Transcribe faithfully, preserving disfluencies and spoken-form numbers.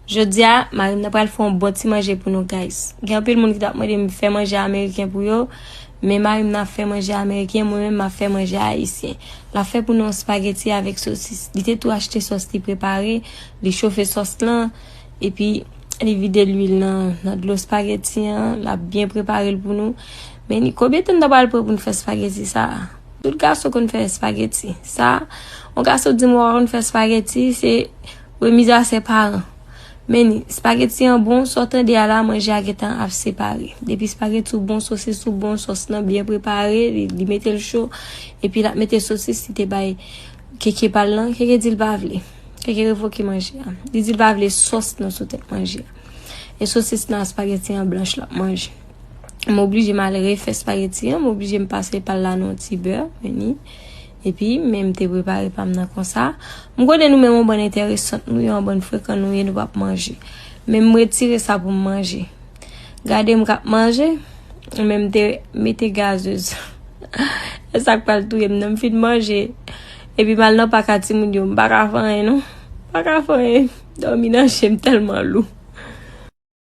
Jodi a, mari m nan pral fè yon bon ti manje pou nou, guys. Gen anpil moun ki t ap mande m fè manje ameriken pou yo, men mari m nan ap fè manje ameriken, mwen menm m ap fè manje ayisyen. L ap fè pou nou yon spageti avèk sosis. Li te tou achte sòs li prepare, li chofe sòs lan, epi li vide lwil nan, nan dlo spageti an, l ap byen prepare l pou nou. Men ni konbyen tan n ta pral pran pou n fè spageti sa a? Tout gason konn fè spageti. Sa, yon gason di m w pa konn fè spageti, se remiz a se paran. Men ni, spageti an bon, sa w tande a la, manje a gentan ap separe. Depi spageti ou bon, sosis ou bon, sòs lan byen prepare, li, li mete l cho, epi l ap mete sosis, li te bay Keke pa l lan, Keke di l pa vle. Keke revoke manje a. Li di l pa vle sòs nan sou tèt manje a. E sosis nan spageti an blanch l ap manje. M oblije m al refè spageti an, m oblije m pase pa l la nan yon ti bè, men ni. Epi, men m te prepare pa m nan konsa. M konnen nou menm yon bann enteresan nou ye, yon bann frekan nou ye, nou p ap manje. Men m retire sa pou m manje. Gade m k ap manje, men m te mete gazez. E sa k pral touye m nan, m fin manje. Epi m al nan pak a timoun yo, m pa ka fè anyen non. M pa ka fè anyen. Dòmi nan je m tèlman lou.